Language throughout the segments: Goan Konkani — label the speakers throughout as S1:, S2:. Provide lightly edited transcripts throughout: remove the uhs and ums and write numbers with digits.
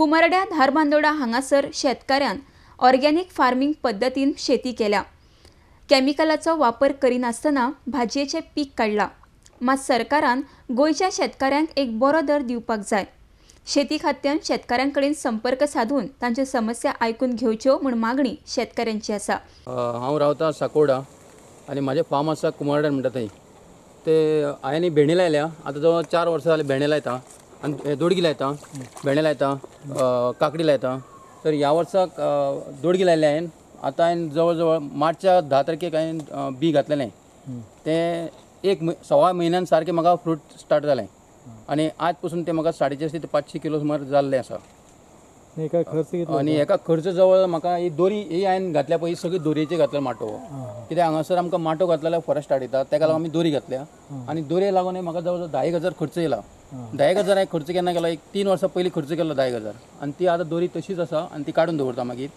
S1: कुमारड्या धारबांदोडा हांगासर शेतकाऱ्यान ऑर्गेनिक फार्मिंग पद्दतीन शेती केल्या. केमिकलाचो वापर करिनासतना भाजयेचें पीक काडलां. मात सरकारान गोंयच्या शेतकाऱ्यांक एक बरो दर दिवपाक जाय. शेती खात्यान शेतकाऱ्यां कडेन संपर्क साधून तांच्यो समस्या आयकून घेवच्यो म्हूण मागणी शेतकाऱ्यांची आसा.
S2: हांव रावता साकोडा आनी म्हाजें फार्म आसा कुमारड्यान म्हणटा थंय. ते हांवें भेंडे लायल्या आतां जवळ 4 वर्सां जालीं भेंडे लायता आनी दोडगी लायता, भेंडे लायता, काकडी लायता. तर ह्या वर्साक दोडगी लायल्या हांवें. आतां हांवें जवळ जवळ मार्चच्या 10 तारखेक हांवें बी घातलेलें. तें एक 1.25 म्हयन्यान सारकें म्हाका फ्रूट स्टार्ट जालें आनी आज पसून तें म्हाका 450 ते 500 किलो सुमार जाल्लें आसा. आनी हेका खर्च जवळ म्हाका ही दोरी ही हांवें घातल्या पळय, ही सगळी दोरयेची घातल्या माटो. कित्याक हांगासर आमकां माटो घातलो जाल्यार फॉरेस्ट हाडयता, तेका लागून आमी दोरी घातल्या आनी दोरये लागून म्हाका जवळ जवळ 10,000 खर्च येयला. 10,000 हांवें खर्च केन्ना केलो, एक 3 वर्सां पयलीं खर्च केलो 10,000 आनी ती आतां दोरी तशीच आसा आनी ती काडून दवरता मागीर.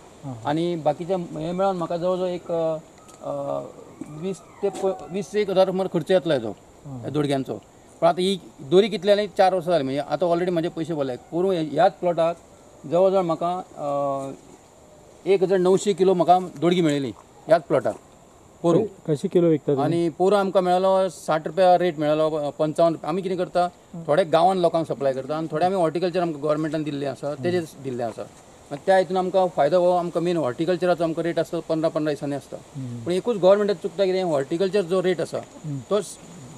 S2: आनी बाकीचें हें मेळोन म्हाका जवळ जवळ एक 20 ते 21,000 सुमार खर्च येतलो हेजो दोडग्यांचो. पण आतां ही दोरी कितली जाली, 4 वर्सां जाली, म्हणजे आतां ऑलरेडी म्हाजे पयशे भरले. पोरूं ह्याच प्लॉटाक जवळ जवळ म्हाका 1,900 किलो म्हाका दोडगी मेळ्ळी ह्याच प्लॉटाक पोरूं.
S3: कशी किलो विकतात?
S2: आनी पोरूं आमकां मेळ्ळो 60 रुपया रेट मेळ्ळो, 55. आमी कितें करता, थोडे गांवान लोकांक सप्लाय करता आनी थोडे आमी हॉर्टिकल्चर आमकां गव्हर्मेंटान दिल्लें आसा तेजेर दिल्लें आसा. त्या हितून आमकां फायदो हो आमकां मेन हॉर्टिकल्चराचो आमकां रेट आसता 15-15 दिसांनी आसता. पूण एकूच गव्हर्मेंटाक चुकता कितें, हॉर्टिकल्चर जो रेट आसा तो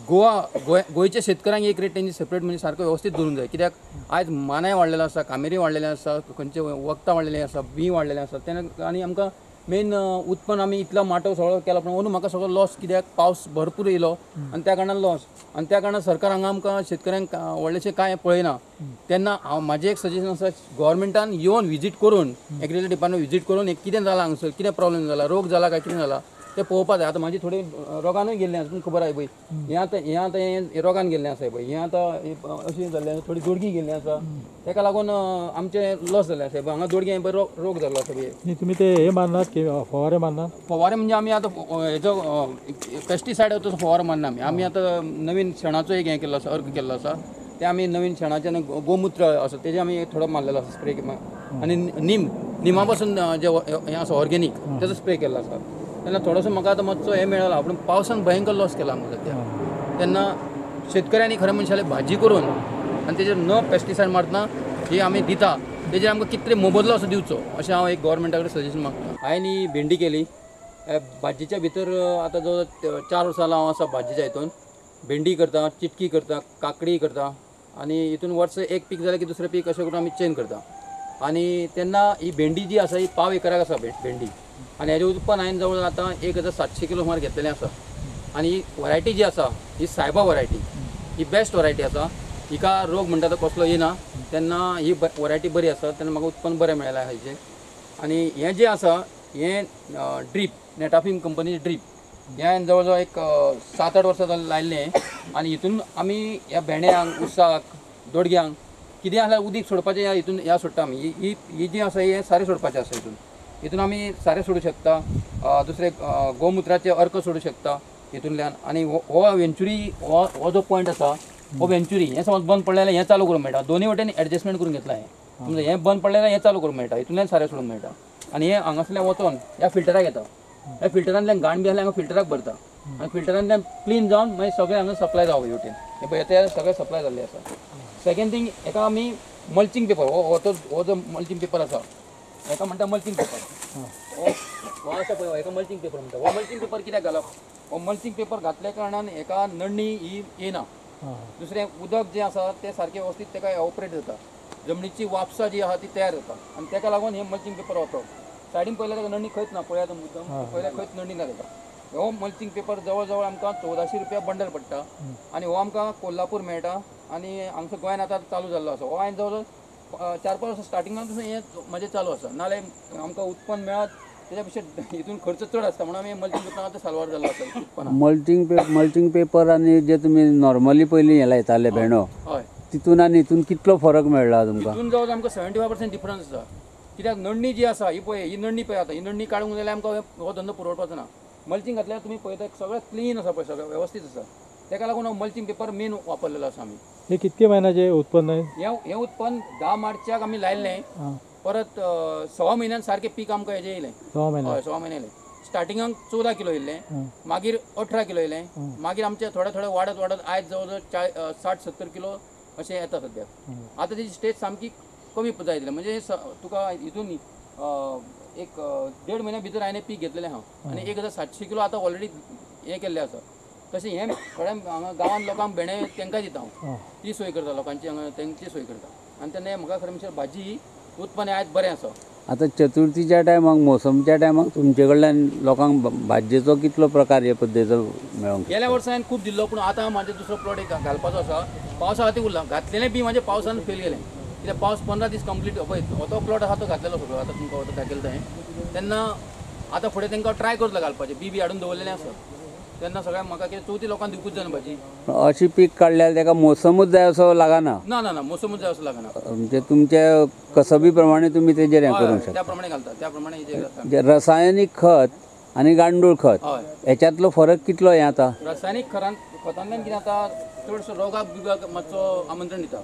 S2: गोवा गोंयच्या शेतकऱ्यांक एक रेट तेंची सेपरेट म्हणजे सारको वेवस्थीत दवरूंक जाय. कित्याक आयज मानाय वाडलेलो आसा, कामेरी वाडलेले आसा, खंयचे वखदां वाडलेलीं आसा, बीं वाडलेलें आसा. तेन्ना आनी आमकां मेन उत्पन्न आमी इतलो माटो सगळो केला पूण अंदू म्हाका सगळो लॉस. कित्याक पावस भरपूर येयलो आनी त्या कारणान लॉस. आनी त्या कारणान सरकार हांगा आमकां शेतकऱ्यांक व्हडलेशें कांय पळयना. तेन्ना हांव म्हाजें एक सजेशन आसा, गव्हर्मेंटान येवन विजीट करून, एग्रीकल्चर डिपार्टमेंट विजीट करून एक कितें जालां हांगसर, कितें प्रॉब्लेम जाला, रोग जाला काय कितें जाला तें पळोवपाक जाय. आतां म्हाजी थोडी रोगानूय गेल्लें आसा, तुमकां खबर आसा पळय. हें आतां हें आतां हें रोगान गेल्लें आसा पळय, हें आतां अशें जाल्लें आसा, थोडी दोडगी गेल्ली आसा, तेका लागून आमचें लॉस जाल्लें आसा. हांगा दोडगी पळय रोग जाल्लो आसा पळय.
S3: तुमी ते हे मारनात की फवारे मारनात?
S2: फवारे म्हणजे आमी आतां हेजो पेस्टिसायड तसो फवारो मारना आमी. आमी आतां नवीन शेणाचो एक हें केल्लो आसा, अर्क केल्लो आसा, ते आमी नवीन शेणाचें गोमुत्र आसा तेजें आमी थोडो मारलेलो आसा स्प्रे. आनी नीम, निमा पासून जें हें आसा ऑर्गेनीक तेजो स्प्रे केल्लो आसा. तेन्ना थोडोसो म्हाका आतां मातसो हें मेळ्ळा, पूण पावसान भयंकर लॉस केला आमकां सद्या. तेन्ना शेतकऱ्यांनी खरें मनशाले भाजी करून आनी तेजेर न पेस्टिसायड मारतना ही आमी दिता तेजेर आमकां कितले मोबदलो असो दिवचो अशें हांव एक गव्हर्मेंटा कडेन सजेशन मागता. हांवें ही भेंडी केली भाजयेच्या भितर आतां जवळ 4 वर्सां हांव आसा भाजयेच्या हितून. भेंडी करता, चिटकी करता, काकडी करता आनी हितून वर्स एक पीक जालें की दुसरें पीक अशें करून आमी चेंज करता. आनी तेन्ना ही भेंडी जी आसा ही 1.25 एकराक आसा भेंडी आनी हेजें उत्पन्न हांवें जवळ आतां 1,700 किलो सुमार घेतलेलें आसा. आनी ही वरायटी जी आसा ही सायबा वरायटी, ही बेस्ट वरायटी आसा. हिका रोग म्हणटा तो कसलो येना, तेन्ना ही वरायटी बरी आसा, तेन्ना म्हाका उत्पन्न बरें मेळ्ळें हेजें. आनी हें जें आसा हें ड्रीप, नेटाफीम कंपनीचें ड्रीप, हें हांवें जवळ जवळ एक 7-8 वर्सां जालीं लायिल्लें. आनी हितून आमी ह्या भेंड्यांक, उसाक, दोडग्यांक कितें आसल्यार उदीक सोडपाचें ह्या हितून ह्या सोडटा आमी. ही ही जी आसा हें सारें सोडपाचें आसा हितून. हितून आमी सारें सोडूं शकता, दुसरें गोमुत्राचें अर्क सोडूं शकता हितूंतल्यान. आनी हो वेंचुरी हो जो पॉयंट आसा हो वेंचुरी, हें समज बंद पडलें जाल्यार हें चालू करूंक मेळटा. दोनूय वटेन एडजस्टमेंट करून घेतलां हें. समजा हें बंद पडलें जाल्यार हें चालू करूंक मेळटा, हितूंतल्यान सारें सोडूंक मेळटा. आनी हें हांगासरल्यान वचोन ह्या फिल्टराक येता, ह्या फिल्टरांतल्यान घाण बी आसल्यार हांगा फिल्टराक भरता आनी फिल्टरांतल्यान क्लीन जावन मागीर सगळें हांगा सप्लाय जावप हे वटेन. हें पळय तें सगळें सप्लाय जाल्लें आसा. सेकेंड थींग, हेका आमी मल्चिंग पेपर, हो हो जो मल्चिंग पेपर आसा हेका म्हणटा मल्चिंग पेपर. हो आसा पळय हेका मल्चिंग पेपर म्हणटा. हो मल्चिंग पेपर कित्याक घालप, हो मल्चिंग पेपर घातल्या कारणान हेका नडणी ही येना. दुसरें उदक जें आसा तें सारकें वेवस्थीत तेका एवोपरेट जाता, जमनीची वापसा जी आसा ती तयार जाता आनी तेका लागून हें मल्चिंग पेपर वापरप. सायडीन पळयल्यार ताका नडणी खंयच ना, पळयात मुद्दम पळयल्यार खंयच नडणी ना ताका. हो मल्चिंग पेपर जवळ जवळ आमकां 1400 रुपया बंडल पडटा आनी हो आमकां कोल्हापूर मेळटा आनी हांगसर गोंयान आतां चालू जाल्लो आसा. हो हांवें जवळ जवळ 4-5 वर्सां स्टार्टिंगान पासून हें म्हाजें चालू आसा. नाल्यार आमकां उत्पन्न मेळत तेच्या पेक्षा हितून खर्च चड आसता म्हणून आमी मल्चिंग पेपर आतां साल्वार जाल्लो आसा उत्पन्न.
S4: मल्चिंग पेपर आनी जे तुमी नॉर्मली पयलीं हें लायताले भेंडो,
S2: हय,
S4: तितून आनी हितून कितलो फरक मेळ्ळा तुमकां?
S2: हितून जवळ आमकां 75% डिफरन्स आसा. कित्याक नडणी जी आसा ही पळय, ही नडणी पळय आतां ही नडणी काडूंक जाल्यार आमकां हो धंदो पुरवपाचो ना. मल्चिंग घातल्यार तुमी पळयता सगळें क्लीन आसा पळय, सगळें वेवस्थीत आसा. तेका लागून हो मल्चिंग पेपर मेन वापरलेलो आसा आमी.
S3: हे कितके म्हयन्याचे उत्पन्न?
S2: हें उत्पन्न 10 मार्चाक आमी लायल्लें, परत 6 म्हयन्यान सारकें पीक आमकां हेजें येयलें.
S3: 6 म्हयने?
S2: हय, 6 म्हयने येयलें. स्टार्टिंगाक 14 किलो येयल्लें, मागीर 18 किलो येयलें, मागीर आमचें थोडें थोडें वाडत वाडत आयज जवळ जवळ 60-70 किलो अशें येता सद्याक. आतां तेजी स्टेज सामकी कमी जायत, म्हणजे तुका हितून एक 1.5 म्हयन्या भितर हांवें पीक घेतलेलें आहा आनी 1700 किलो आतां ऑलरेडी हें केल्लें आसा. तशें हें थोड्या हांगा गांवांत लोकांक भेंडे तांकां दिता हांव, ती सोय करता लोकांची, हांगा तेंची सोय करता. आनी तेन्ना म्हाका खरें म्हणजे भाजी उत्पन्न आयज बरें आसा.
S4: आतां चतुर्थीच्या टायमाक, मोसमच्या टायमाक तुमचे कडल्यान लोकांक भाजयेचो कितलो प्रकार हे पद्दतीचो मेळोंक?
S2: गेल्या वर्सा हांवें खूब दिल्लो, पूण आतां म्हाजे दुसरो प्लॉट एक घालपाचो आसा. पावसा खातीर उरला, घातलेलें बी म्हाजें पावसान फेल गेलें, कित्याक पावस 15 दीस कंप्लीट. पळय हो प्लॉट आसा तो घातलेलो सगळो, आतां तुमकां हो दाखयलो हांवें. तेन्ना आतां फुडें तांकां ट्राय करतलो घालपाचें, बी बी हाडून दवरलेलें आसा. तेन्ना सगळ्यांक म्हाका कितें चवथी लोकांक दिवकूच जायना भाजी.
S4: अशी पीक काडल्यार ताका मोसमूच जाय असो लागना?
S2: ना ना ना, मोसमूच जाय असो लागना.
S4: म्हणजे तुमचे कसबी प्रमाणे तुमी तेजेर हें करूंक शकता.
S2: त्या प्रमाणे घालता, त्या प्रमाणे.
S4: रसायनीक खत आनी गांडूळ खत हेच्यातलो फरक कितलो हें आतां?
S2: रसायनीक खतांतल्यान कितें जाता, चडसो रोगाक बिगाक मातसो आमंत्रण दिता.